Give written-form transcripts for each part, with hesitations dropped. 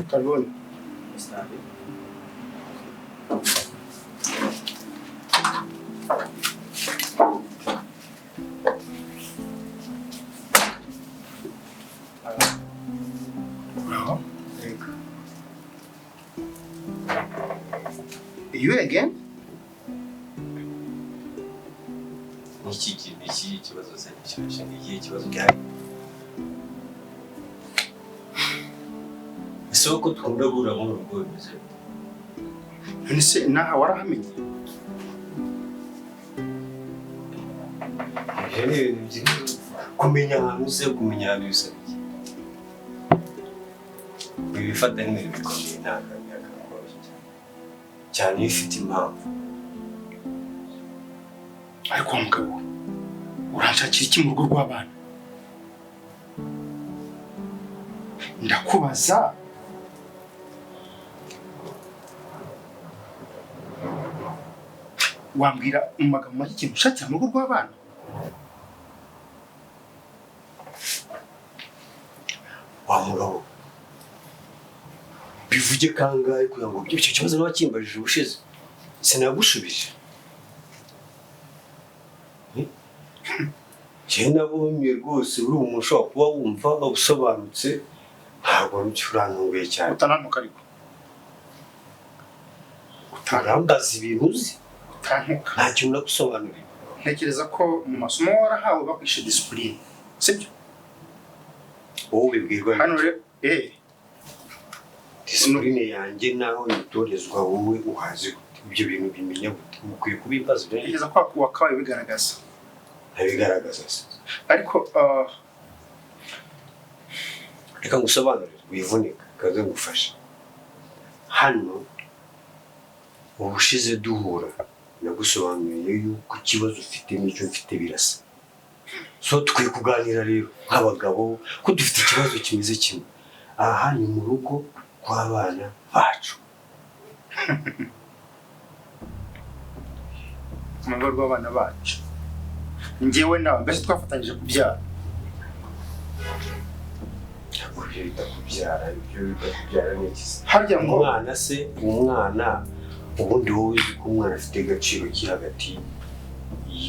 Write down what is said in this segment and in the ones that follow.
Karibuni. Uraho? You again? Ni iki kibazo se gishyushye? Ni ikihe kibazo gihari ese? Ko dukunda guhura muri uru rugo, bimeze bite? None se naha warahamenye? Ibyo ni ibintu byiza kumenya ahantu uze, kumenya ahantu bisaba iki? Ibi bifata nk'ibintu bikomeye, ntabwo ari akantu koroshye cyane cyane iyo ufite impamvu. Ariko wa mugabo we, uranshakira iki mu rugo rw'abana? Ndakubaza. Wambwira mu magambo make ikintu ushakira mu rugo rw'abana? Wa mugabo, bivuge kangahe kugira ngo icyo kibazo niba kimbajije ubushize sinagushubije? Njyewe nabonye rwose uri umuntu ushobora kuba wumva usobanutse, ntabwo urantunguye cyane. Utanantuka ariko. Urambaza ibintu uzi. Utantuka. Nta kintu nagusobanuriye. Ntekereza ko mu masomo warahawe bakwishe discipline, sibyo? Wowe ubibwirwa? Hano rero Discipline yanjye naho nitorezwa, wowe uhazi gute? Ibyo bintu bimenya gute? Ukwiye kubimbaza ibyo. Ntekereza ko wakabaye bigaragaza. Ntabigaragaza se? Ariko Reka ngusobanurire, wivunika, kaze ngufashe. Hano ubushize duhura nagusobanuriye yuko ikibazo ufite n'icyo mfite birasa, so tukwiye kuganira rero nk'abagabo ko dufite ikibazo kimeze kimwe. Aha ni mu rugo rw'abana bacu. Mu rugo rw'abana bacu, njyewe nawe mbese twafatanyije kubyara? Ibyo bita kubyara, ibyo bita kubyara ni iki se? Harya ngo Umwana se, umwana ubundi wowe uzi ko umwana afite agaciro ki hagati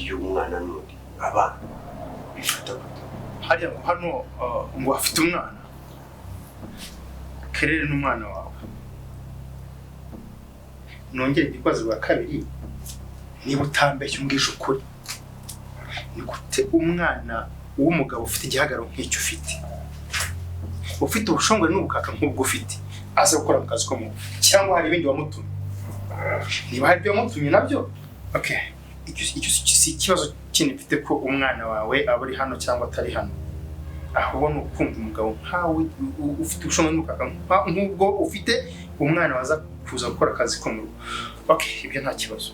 y'umwana n'undi? Abana bifata gute? Harya ngo hano ngo afite umwana, Kerere n'umwana wawe? Nongere igikwazo bwa kabiri, niba utambeshya umbwije ukuri, ni gute umwana w'umugabo ufite igihagararo nk'icyo ufite, ufite ubushongore n'ubukaka nk'ubwo ufite, aza gukora mu kazi ko mu rugo? Cyangwa hari ibindi wamutumye? Niba hari ibyo wamutumye nabyo, okay, icyo si ikibazo kindi mfite ko umwana wawe aba ari hano cyangwa atari hano. Ahubwo ni ukumva umugabo nkawe ufite ubushongore n'ubukaka nk'ubwo ufite, umwana waza kuza gukora akazi ko mu rugo. Okay, ibyo nta kibazo.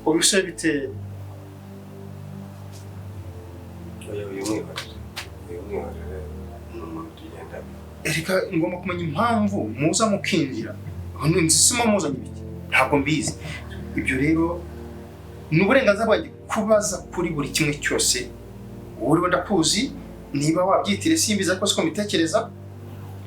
Ubisore bite? Oya, uyu mwihorere, uyu mwihorere, ni umuntu tugenda. Erega ngomba kumenya impamvu muza mukinjira hano inzu isimo muzanye ibiki, ntabwo mbizi. Ibyo rero ni uburenganzira bwanjye kubaza kuri buri kimwe cyose. Wowe ndakuzi, niba wabyitire simbizi, ariko siko mbitekereza.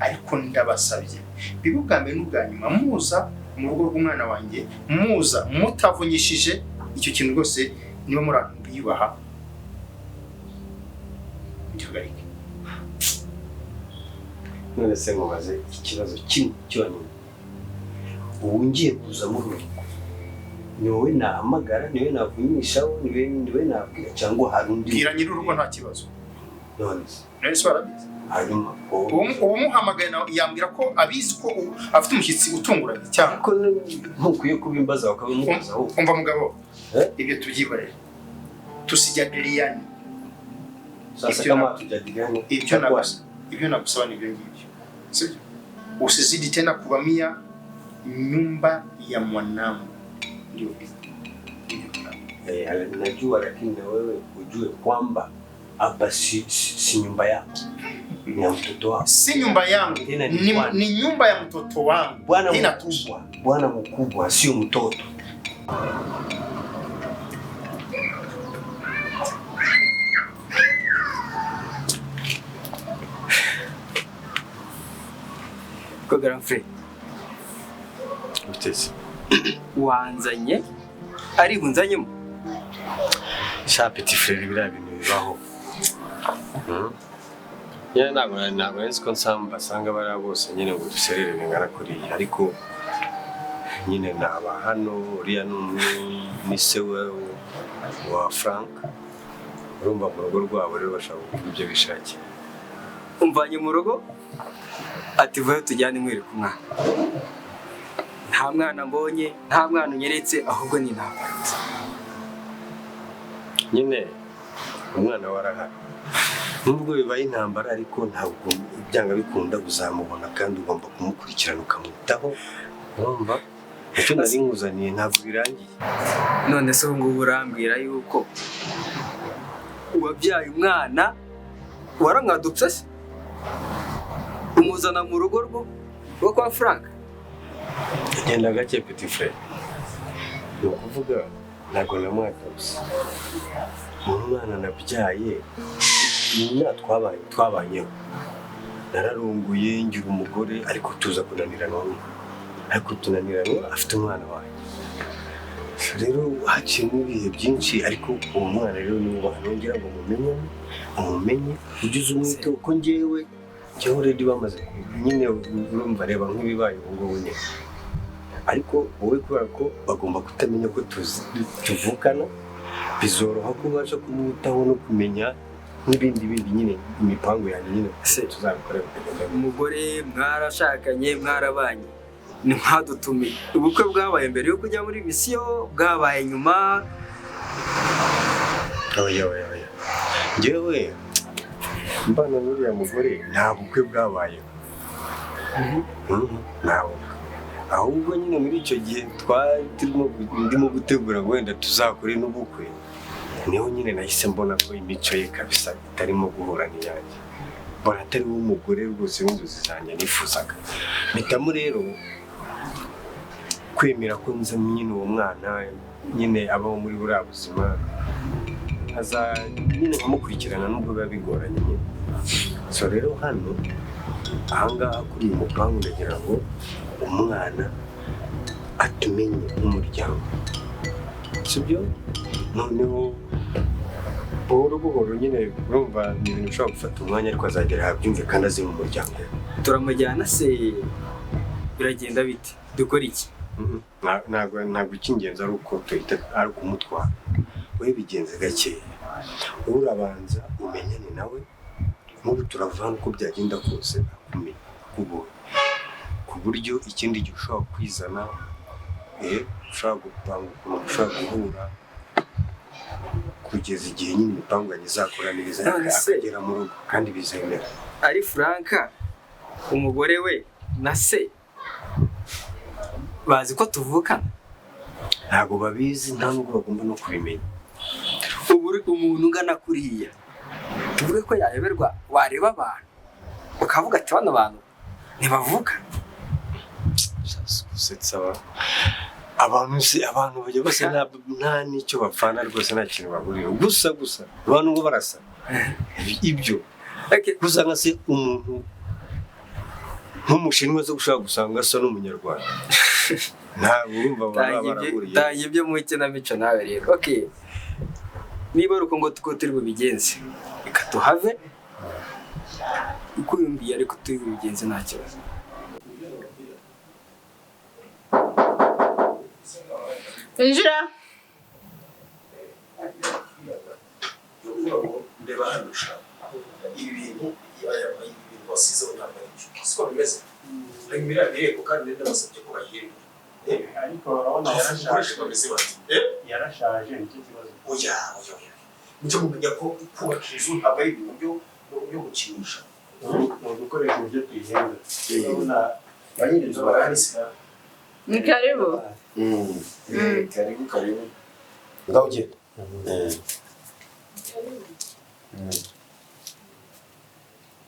Ariko ndabasabye, bibe ubwa mbere n'ubwa nyuma muza mu rugo rw'umwana wanjye, muza mutavunyishije. Icyo kintu rwose, niba muri abantu biyubaha, mugihagarike. None se mubaze ikibazo kimwe cyonyine: ubu ngiye kuza muri uru rugo, ni wowe nahamagara, ni wowe navunyishaho, ni wowe nabwira, cyangwa hari undi? Bwira nyir'urugo, nta kibazo. None se None se warabizi? Hanyuma wowe Ubu muhamagaye nawe yambwira ko abizi ko afite umushyitsi utunguranye cyangwa Ariko ntukwiye kubimbaza, bakabimubaza ahubwo. Umva mugabo. Eh? Ibyo tubyihorere, tusijadiliane. Sasa Ibyo kama hatujadiliana itakuwa Ibyo nagusaba ni ibyo ngibyo, sibyo? Usizidi tena kuvamia nyumba ya mwanangu, ndio hivyo. Eh, najua, lakini na wewe ujue kwamba hapa si nyumba yako, ni ya mtoto wako. Si nyumba yangu. Tena ni Ni, bwana. ni nyumba ya mtoto wangu. Bwana Inatosha. mkubwa, bwana mkubwa, sio mtoto. Ko grand frère Uteze. wanzanye ari bunzanyemo? Sha petit frère, biriya bintu bibaho. Nyine ntabwo nzi ko nsamba basanga bariya bose nyine ngo duserere bingana kuriya, ariko nyine naba hano uriya ni se wa Frank, urumva mu rugo rwabo rero bashaka gukora ibyo bishakiye. Umvanye mu rugo ati vayo tujyane mwereke umwana. Nta mwana mbonye, nta mwana unyeretse, ahubwo ni intambara. Nyine umwana warahari nubwo bibaye intambara, ariko ntabwo byanga bikunda uzamubona kandi ugomba kumukurikirana ukamwitaho, urumva icyo nari nkuzaniye ntabwo birangiye. None se ubu ngubu urambwira yuko uwabyaye umwana waramwadupse se umuzana mu rugo rwo kwa Frank? Genda gake petit frère, ni ukuvuga ntabwo namwadopse, ni umwana nabyaye, ni twabanyeho, nararunguye ngira umugore, ariko tuza kunaniranwa, ariko tunaniranwa afite umwana wanjye. Rero haciyemo ibihe byinshi, ariko uwo mwana rero ni uwo nongera ngo mumenye, umumenye ugize umwite, kuko njyewe already bamaze nyine, urumva reba nk'ibibaye ubu ngubu nyine, ariko wowe kubera ko bagomba kutamenya ko tuvukana, bizoroha ko ubasha kumwitaho no kumenya n'ibindi bindi nyine, imipango yanjye nyine tuzabikora bikagenda. Umugore mwarashakanye mwarabanye, ni mwadutumiye. Ubukwe bwabaye mbere yo kujya muri misiyo, bwabaye nyuma? Oya oya oya, njyewe mbana n'uriya mugore nta bukwe bwabayeho, nta bukwe. Ahubwo nyine muri icyo gihe twari ndimo gutegura ngo wenda tuzakore n'ubukwe, niho nyine nahise mbona ko imico ye kabisa itarimo guhura n'iyanjye, mbona atari we umugore rwose w'inzozi zanjye nifuzaga. Mpitamo rero kwemera ko nza nyine uwo mwana nyine abaho muri buriya buzima, aza nyine nkamukurikirana nubwo biba bigoranye nyine. So rero hano ahangaha kuri uyu mupangu ndagira ngo umwana atumenye nk'umuryango, sibyo? Noneho buhoro buhoro nyine urumva ni ibintu bishobora gufata umwanya, ariko azagera ahabyumve kandi azi mu muryango. Turamujyana se biragenda bite? Dukora iki? Ntabwo icy'ingenzi ari uko tuhita ari ukumutwara, wowe bigenze gakeya, wowe urabanza umenyane nawe, nk'ubu turava hano uko byagenda kose akumenya akubonye, ku buryo ikindi gihe ushobora kwizana, ushobora gupanga ukuntu ushobora guhura, kugeza igihe nyine imipango yanjye izakora neza akagera mu rugo kandi bizemera. Ari Franka umugore we na se bazi ko tuvukana? Ntabwo babizi, nta nubwo bagomba no kubimenya. Ubu umuntu ungana kuriya tuvuge ko yayoberwa, wareba abantu ukavuga ati bano bantu ntibavuka. Gusetsa abantu abantu bajya bose nta n'icyo bapfana rwose, nta kintu bahurira, gusa gusa abantu ngo barasa ibyo gusa nka se umuntu nk'umushinwa zo gushaka gusanga asa n'umunyarwanda, ntabwo urumva baba barahuriye. Tanga ibyo mu ikinamico nawe rero. Okay, niba ari uko ngo tuko turi bubigenze, reka tuhave uko yumviye, ariko turi bubigenze nta kibazo. Injira. Ndeba hano sha, ibi bintu wasizeho ntabwo ari byo, siko bimeze. Hanyuma iriya mireko kandi ndabasabye ko bayihindura. Ariko urabona yarashaje, bameze bati yarashaje nicyo kibazo. Oya oya oya, nicyo mumenya ko kubaka inzu ntabwo ari ibintu byo gukinisha, ni ugukoresha uburyo tuyihindura. Urabona ba nyir'inzu barahari se? Ni karibu. Karibu karibu, ngaho ugenda.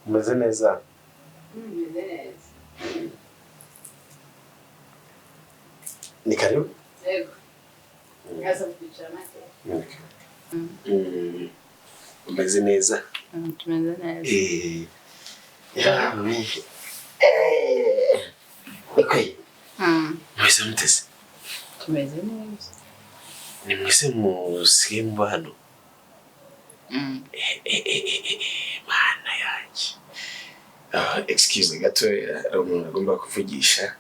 Umeze neza? Meze neza. Ni karibu. Yego. Ngaza kwicara make. Umeze neza? Tumeze neza. Mumeze muteze? Tumeze neza. Ni mwese musigaye muba hano? Eh, eh, eh, eh, eh, mana yanjye. Ah, excuse gato, hari umuntu agomba kuvugisha.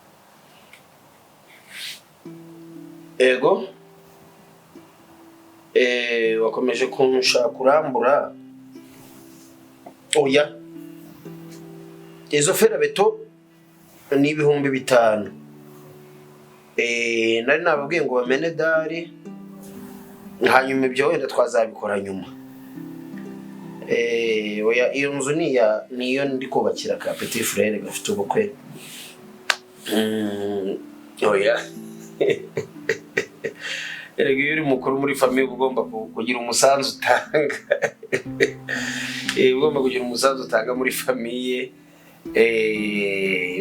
Ego, wakomeje kunshaka kurambura. Oya, izo fer à béton ni 5000. Nari nababwiye ngo bamene dalle, hanyuma ibyo wenda twazabikora nyuma. Oya, iyo nzu ni iya, niyo ndi kubakira ka petit frère gafite ubukwe. Oya, erega iyo uri mukuru muri famille uba ugomba kugira umusanzu utanga. Ugomba kugira umusanzu utanga muri famille.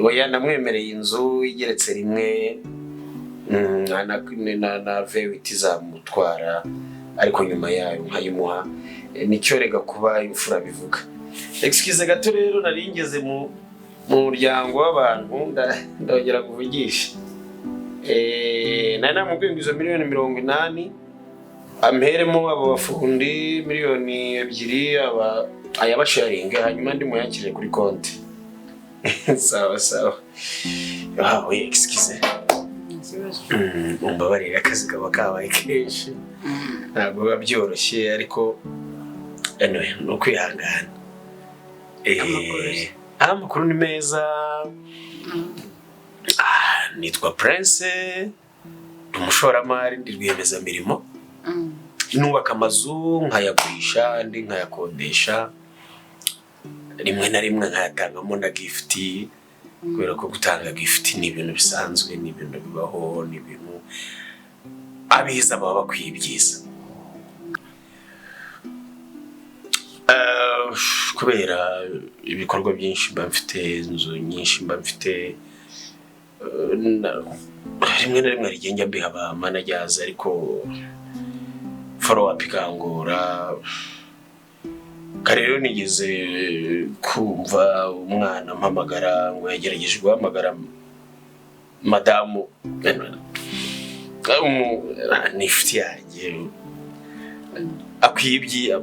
Oya, namwemereye inzu igeretse rimwe, na V8 izamutwara, ariko nyuma yayo nkayimuha. Nicyo rega kuba imfura bivuga. Excuse gato rero, nari ngeze mu muryango w'abantu, ndongera kuvugisha. Nari namubwiye ngo izo miliyoni 80 amperemo abo bafundi miliyoni 2, aba ayabasharinge, hanyuma ndi muyakire kuri konti. Sawa sawa, wawe, excuse. Ikibazo. Umbabarire, akazi kaba kabaye kenshi, ntabwo biba byoroshye, ariko anyway ni ukwihangana. Amakuru se? Amakuru ni meza. Ah, nitwa Prince, ndi umushoramari, ndi rwiyemezamirimo. Nubaka amazu nkayagurisha, andi nkayakodesha, rimwe na rimwe nkayatangamo na gift, kubera ko gutanga gift ni ibintu bisanzwe, ni ibintu bibaho, ni ibintu abeza baba bakwiye ibyiza. Kubera ibikorwa byinshi mba mfite, inzu nyinshi mba mfite, rimwe na rimwe hari igihe njya mbiha ba managers, ariko follow up ikangora. Kare rero nigeze kumva umwana ampamagara ngo yagerageje guhamagara madamu. Ni inshuti yanjye, akwiye ibyi.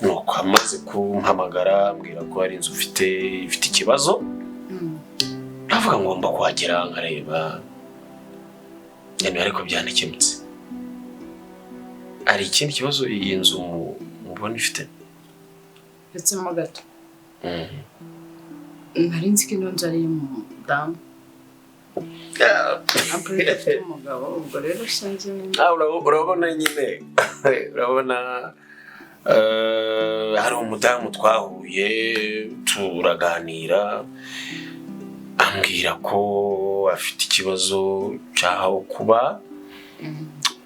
Nuko amaze kumpamagara ambwira ko hari inzu ufite ifite ikibazo, ndavuga ngomba kuhagera nkareba nyine, ariko byanakemutse. Hari ikindi kibazo iyi nzu mubona ifite? Ndetse mo gato, nari nzi ko ino nzu ari iy'umudamu, ampure afite umugabo, ubwo rero sinzi. Ah, urabona nyine, urabona, hari umudamu twahuye turaganira, ambwira ko afite ikibazo cy'aho kuba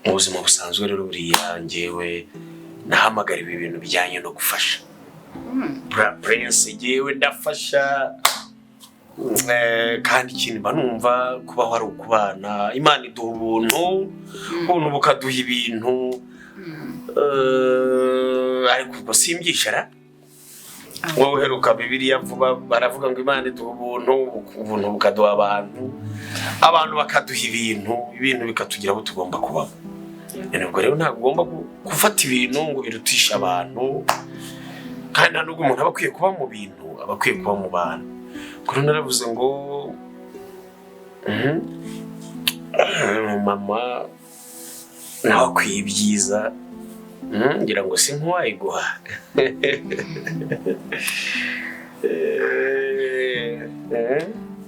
mu buzima busanzwe. Rero buriya njyewe nahamagariwe ibintu bijyanye no gufasha. Prince, njyewe ndafasha. Kandi ikintu mba numva kubaho ari ukubana. Imana iduha ubuntu, ubuntu bukaduha ibintu. Ariko ubwo simbyishara. Wowe uheruka Bibiliya vuba, baravuga ngo Imana iduha ubuntu, ubuntu bukaduha abantu, abantu bakaduha ibintu, ibintu bikatugira aho tugomba kubaho. Ubwo rero ntabwo ugomba gufata ibintu ngo birutishe abantu, kandi nta nubwo umuntu aba akwiye kuba mu bintu, aba akwiye kuba mu bantu. Ubwo rero naravuze ngo mama nawe akwiye ibyiza. Ngira ngo si nkuwayiguha.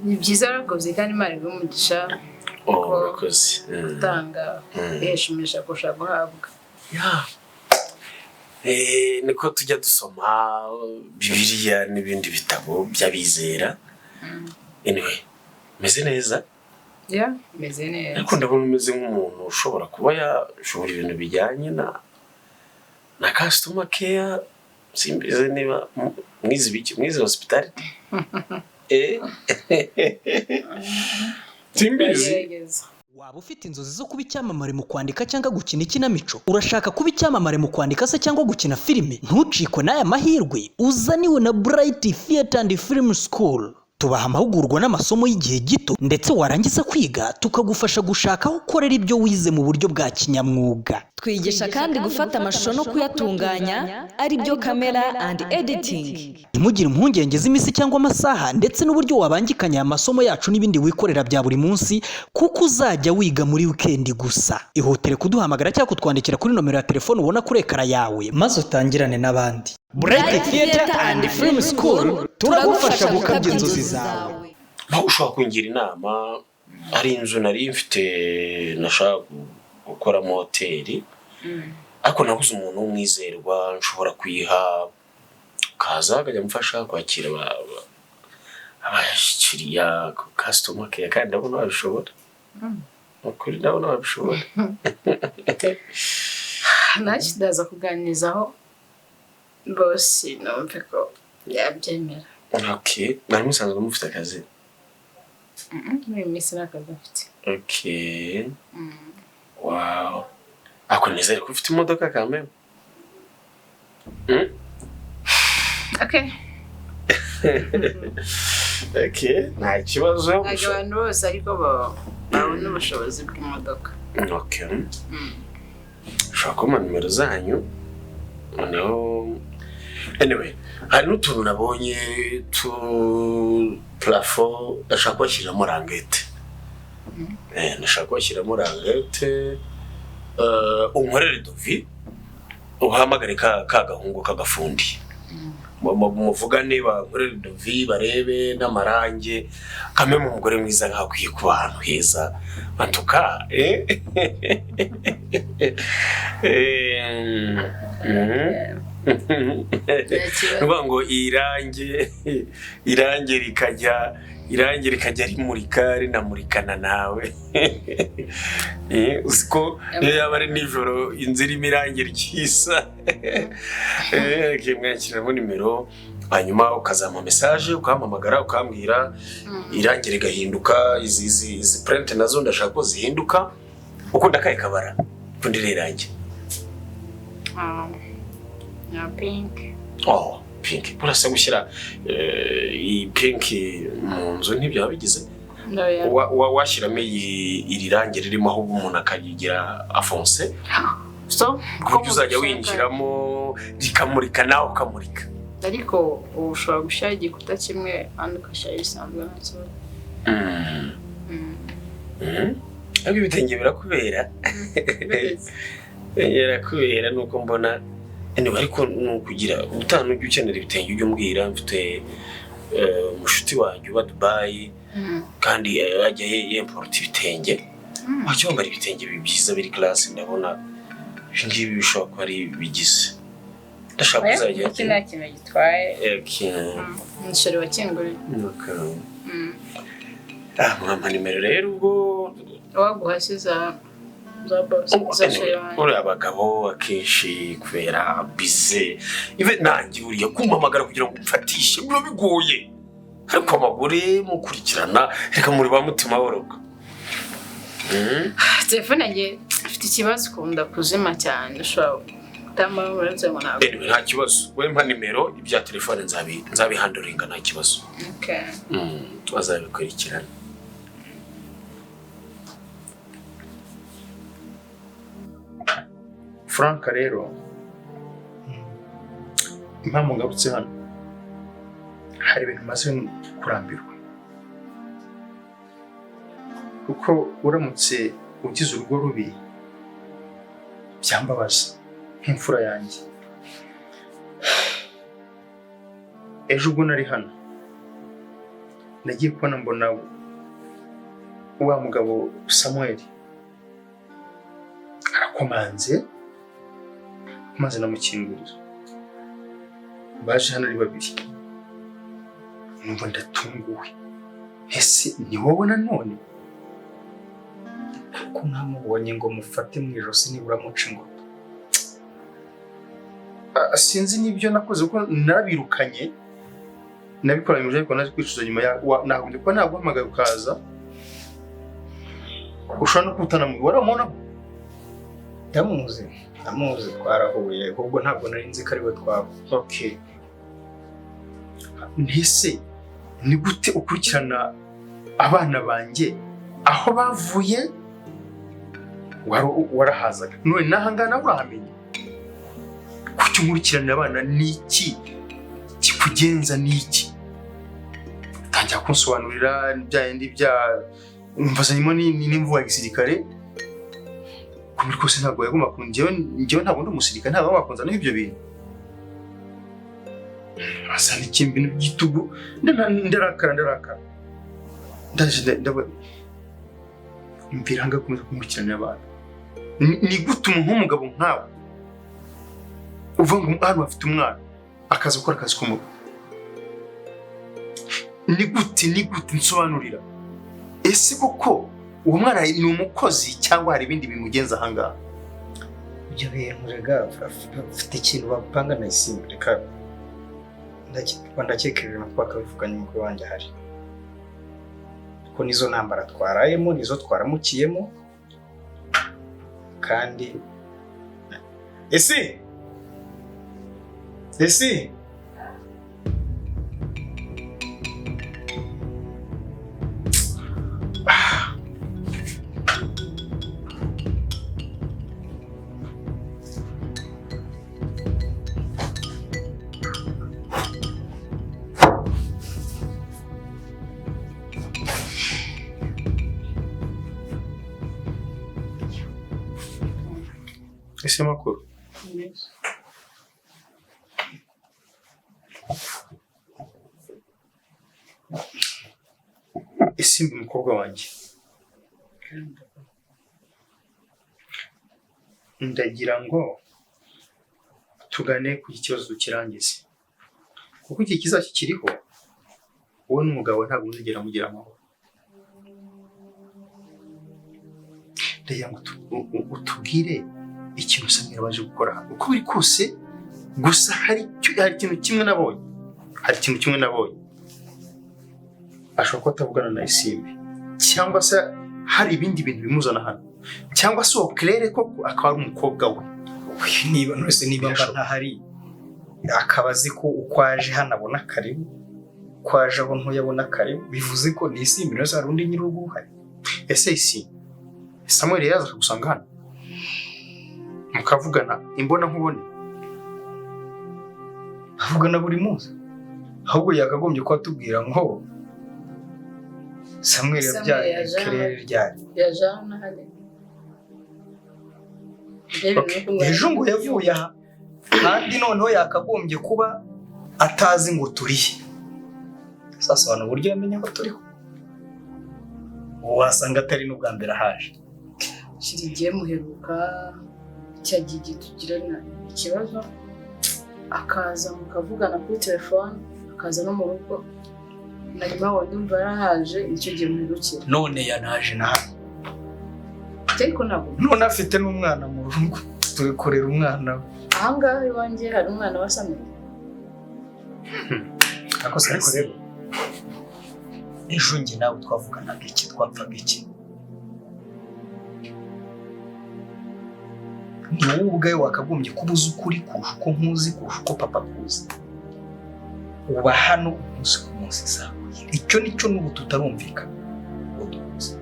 Ni byiza, warakoze, kandi Imana iguhe umugisha. Oh, urakoze. Gutanga bihesha umugisha kurusha guhabwa. Yeah. Niko tujya dusoma Bibiliya n'ibindi bitabo by'abizera. Anyway, meze neza. Yeah, meze neza. Ariko ndabona umeze nk'umuntu ushobora kuba yashobora ibintu bijyanye na customer care. Simbizi niba mwize ibiki, mwize hospitality. Simbizi. Ndagerageza. Waba ufite inzozi zo kuba icyamamare mu kwandika cyangwa gukina ikinamico? Urashaka kuba icyamamare mu kwandika se cyangwa gukina filime? Ntucikwe n'aya mahirwe uzaniwe na Bright Theatre and Film School. Tubaha amahugurwa n'amasomo y'igihe gito, ndetse warangiza kwiga tukagufasha gushaka aho ukorera ibyo wize mu buryo bwa kinyamwuga. Twigisha kandi gufata amashusho no kuyatunganya, ari byo camera and editing. Ntimugire impungenge z'iminsi cyangwa amasaha ndetse n'uburyo wabangikanya aya masomo yacu n'ibindi wikorera bya buri munsi, kuko uzajya wiga muri wikendi gusa. Ihutire kuduhamagara cyangwa kutwandikira kuri nomero ya telefone ubona kuri ekara yawe, maze utangirane n'abandi. Bright Theatre and Film School, turagufasha gukabya inzozi zawe. Aho ushobora kungira inama, hari inzu nari mfite nashaka gukoramo hoteli, ariko nabuze umuntu w'umwizerwa nshobora kuyiha, kaza akajya amufasha kwakira abakiriya, customer care, kandi ndabona wabishobora. Ni ukuri ndabona wabishobora. Ntacyo, ndaza kuganirizaho boss numve ko yabyemera. Okay, mwari musanzwe mufite akazi? Muri iyi minsi nta kazi mfite. Okay, wow, ako nizere ko ufite imodoka kameme. Okay. Okay, nta kibazo. Ntabwo abantu bose ariko babona ubushobozi bw'imodoka. Okay, ushobora kumpa nimero zanyu noneho. Anyway, hari n'utuntu nabonye tu plafond, ndashaka kubashyiriramo languette. Ndashaka kubashyiramo languette. Unkorere devis, uhamagare ka gahungu k'agafundi, muvugane, bankorere devis, barebe n'amarange kamwe. Mu mugore mwiza nkaho akwiye kuba ahantu heza antuka. Nta kibazo. Nukuvuga ngo irange rikajya rimurika rinamurikana nawe. Uzi ko niyo yaba ari nijoro inzu irimo irange ryiza. Mwakiramo nimero, hanyuma ukazampa message, ukampamagara, ukambwira irange rigahinduka. Izi plinthe nazo ndashaka ko zihinduka. Ukunda akahe kabara? Ukunda irihe range? Ah, na pink. Oh, pink. Burasa gushyira iyi pink mu nzu ntibyaba bigize Ndoya. Washyiramo iri rangi ririmo, ahubwo umuntu akayigira afonse So ku buryo uzajya winjiramo rikamurika nawe ukamurika. Ariko ubu ushobora gushyira igikuta kimwe, ahandi ugashyira ibisanzwe, nta kibazo. Ariko ibitenge birakubera. Birakubera nuko mbona. Anyway, ariko ni ukugira ubutaha nujya ukenera ibitenge ujye umbwira. Mfite umushuti wanjye uba Dubai kandi ajya yemporuta ibitenge. Wajya wambara ibitenge byiza biri class. Ndabona ibi ngibi bishobora kuba ari bigize, ndashaka kuzajya Iki nta kintu gitwaye. Okay. Umuceri wakinguriye. Okay. Ah, mwampa nimero rero ubwo. Waguha se za boss, za chéri wanjye? Uriya abagabo akenshi kubera bize, ibe nanjye buriya kumpamagara kugira ngo umfatishe biba bigoye, ariko abagore mukurikirana reka muri ba mutima woroga. Telefone yanjye ifite ikibazo, ikunda kuzima cyane, ushobora kutambara uretse ngo ntabwo. Anyway, nta kibazo, we mpa nimero, ibya telefone nzabihanduringa, nta kibazo. Okay. Tuzabikurikirana. Frank, rero impamvu ngarutse hano, hari ibintu maze kurambirwa, kuko uramutse ugize urugo rubi byambabaza nk'imfura yanjye. Ejo ubwo nari hano, nagiye kubona mbona wa mugabo Samuel arakomanze, maze namukingurira. Baje hano ari babiri, numva ndatunguwe. Ese ni wowe nanone? Ko ntamubonye ngo mufate mu ijosi nibura muce ingoto? Ah, sinzi n'ibyo nakoze kuko narabirukanye, nabikoranye ariko naje kwicuza nyuma ya nagombye kuba naguhamagaye ukaza. Ushobora no kuba utanamuzi, waramubona? Ndamuzi, ndamuzi, twarahuye, ahubwo ntabwo nari nzi ko ari we twaba. Okay, ntese Ni gute ukurikirana abana banjye aho bavuye? Warahazaga none n'ahangaha nawe urahamenya. Kuki unkurikirana abana? Ni iki kikugenza? Ni iki? Tangira kunsobanurira bya bindi bya mvazanyemo n'imvugo ya gisirikare. Kuri kose ntabwo yagomba kunjyewe, njyewe ntabwo ndi umusirikare, ntabwo agomba kunzanaho ibyo bintu. Asa n'ikindi bintu by'igitugu. Ndarakara ndaje mvira ahangaha gukomeza kunkurikirana abana. Ni gute umuntu w'umugabo nkawe uvuga ngo hano bafite umwana akaza gukora akazi ko mu rugo? Ni gute nsobanurira? Ese koko uwo mwana ni umukozi cyangwa hari ibindi bimugenza ahangaha? Ibyo bintu rega ufite ikintu bapanga na Isimbi, reka ndakeka ibintu twakabivuganye umukwe wanjye ahari, ko nizo ntambara twarayemo nizo twaramukiyemo. Kandi ese Ese makuru Isimbi umukobwa wanjye, ndagira ngo tugane ku kibazo tukirangize, kuko iki kizaza kikiriho wowe n'umugabo ntabwo muzigera mugira amahoro. Ndagira ngo utubwire ikintu Samweli abaje gukora uko biri kose. Gusa hari ikintu kimwe nabonye, ashobora kuba atavugana na Isimbi, cyangwa se hari ibindi bintu bimuzana hano, cyangwa se uwo Claire koko akaba ari umukobwa we. Niba nose niba mba ntahari akaba azi ko uko aje hano abona karibu, uko aje aho ntuye abona karibu, bivuze ko ni Isimbi nose hari undi nyir'urugo uhari. Ese isi Samweli yaza akagusanga hano mukavugana imbona nkubone? Avugana buri munsi, ahubwo yakagombye kuba atubwira ngo Samweli yabyaye Claire ryari. Ejo ngo yavuye aha, kandi noneho yakagombye kuba atazi ngo turihe. Sasobanura uburyo yamenya ko turiho, wasanga atari n'ubwa mbere ahaje. Shira igihe muheruka cya gihe tugirana ikibazo, akaza mukavugana kuri telefone, akaza no mu rugo, na nyuma wenda umva yarahaje, nicyo gihe muherukira. None yanaje na hano ariko ntabwo none afite n'umwana mu rugo, turi kurera umwana we. Ahangaha iwanjye hari umwana wa Samweli. Ariko rero ejo njye nawe twavuganaga iki, twapfaga iki? Ni wowe ubwawe wakagombye kuba uzi ukuri kurusha uko nkuzi, kurusha uko papa akuzi. Uba hano umunsi ku munsi sawa. Icyo nicyo n'ubu tutarumvikana ngo duhuze.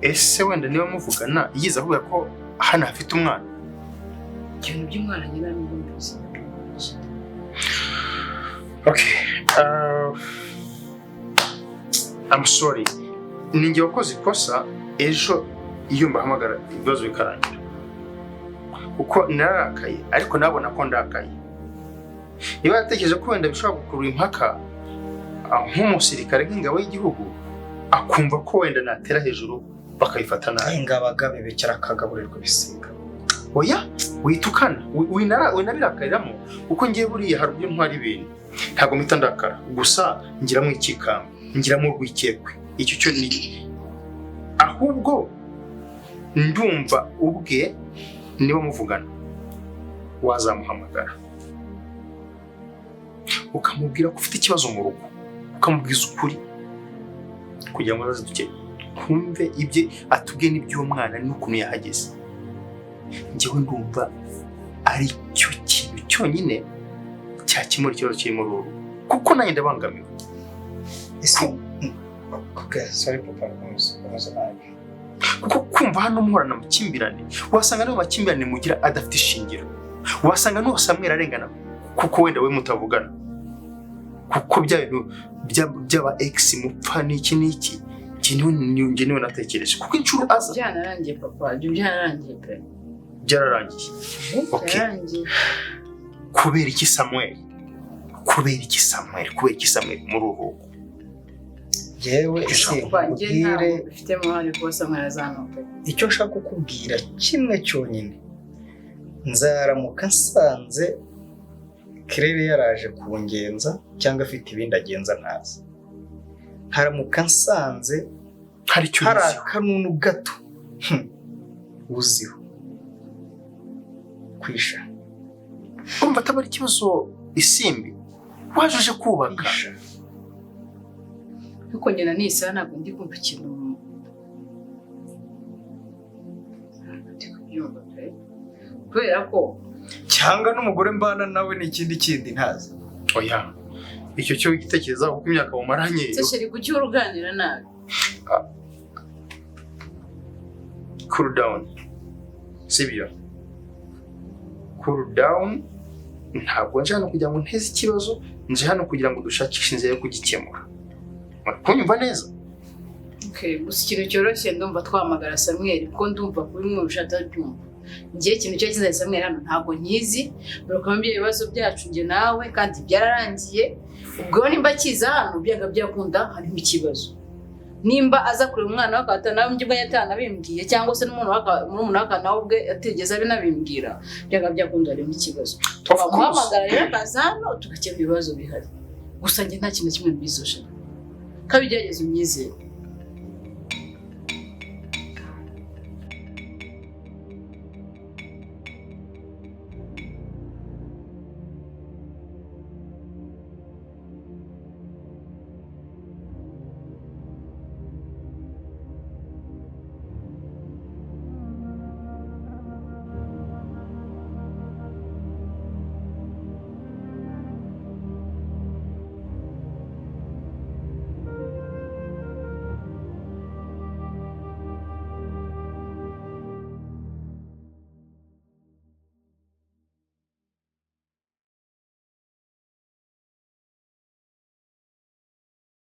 Ese wenda niba muvugana yize avuga ko hano hafite umwana? Ibintu by'umwana njye nta nubwo mbizi. Okay. I'm sorry. Ninjye wakoze ikosa ejo iyo mbahamagara ibibazo bikarangira, kuko nararakaye ariko nabona ko ndakaye. Niba yatekereje ko wenda bishobora gukurura impaka nk'umusirikare nk'ingabo y'igihugu, akumva ko wenda natera hejuru bakayifata nabi. Ingabo bebekera akagaburirwa ibisiga. Oya, witukana, winabirakariramo, kuko ngiye buriya hari uburyo ntwara ibintu. Ntabwo mpita ndakara, gusa ngiramo ikikamba, ngiramo urwikekwe. Icyo cyo ni ahubwo ndumva ubwe niba muvugana wazamuhamagara ukamubwira ko ufite ikibazo mu rugo, ukamubwiza ukuri kugira ngo azaze duke twumve ibye, atubwiye n'iby'umwana n'ukuntu yahageze. Njyewe ndumva ari cyo kintu cyonyine Cyakemura ikibazo kiri muri uru rugo, kuko nanjye ndabangamiwe. Ese, okay, sorry papa, komeza, komeza nabi. Kuko kumva hano muhorana amakimbirane, wasanga n'ayo makimbirane mugira adafite ishingiro, wasanga n'uwo Samweli arengana kuko wenda we mutavugana, kuko bya bintu by'aba ex mupfa n'iki n'iki. Njye niwe natekereje kuko inshuro aza. Byanarangiye papa, ibyo byararangiye pe. Byararangiye, okay. Byararangiye. Kubera iki Samuel? Kubera iki Samuel? Kubera iki Samuel muri uru rugo? Yewe ese, Papa, njye nkubwire, ntabwo bifitemo uruhare kuba Samuel azana pe. Icyo nshaka kukubwira kimwe cyonyine, nzaramuka nsanze Claire yaraje kungenza cyangwa afite ibindi agenza ntazi, nkaramuka nsanze hari icyo hari ubiziho. Akanunu gato uziho kwisha. Urumva ataba ari ikibazo, Isimbi, waje uje kubaka. Kwisha. Ariko njye na n'isaha ntabwo ndi kumva ikintu, ntabwo ndi kubyumva pe, kubera ko Cyangwa n'umugore mbana nawe ni ikindi kindi ntazi. Oya, icyo cyo gitekereza kuko imyaka mumaranye. Se chéri, kuki uhora uganira nabi? Cool down, sibyo? Cool down. Ntabwo nje hano kugira ngo nteze ikibazo, nje hano kugira ngo dushakishe inzira yo kugikemura. Kunyumva neza? Okay, gusa ikintu cyoroshye ndumva twahamagara Samuel, kuko ndumva kubimwumvisha atabyumva. Njye ikintu cyo kizanye Samuel hano ntabwo nkizi. Murukamo ibyo bibazo byacu njye nawe, kandi byararangiye. Ubwo nimba akiza hano, byanga byakunda harimo ikibazo. Nimba aza kureba umwana we akaba nawe njye ubwe atanabimbwiye, cyangwa se n'umuntu murumuna we akaba nawe ubwe atigeze abinabimbwira, byanga byakunda harimo ikibazo. Of course. Twamuhamagara rero akaza hano, tugakemura ibibazo bihari. Gusa njye nta kintu na kimwe mbizuje, kabigerageza umyizere.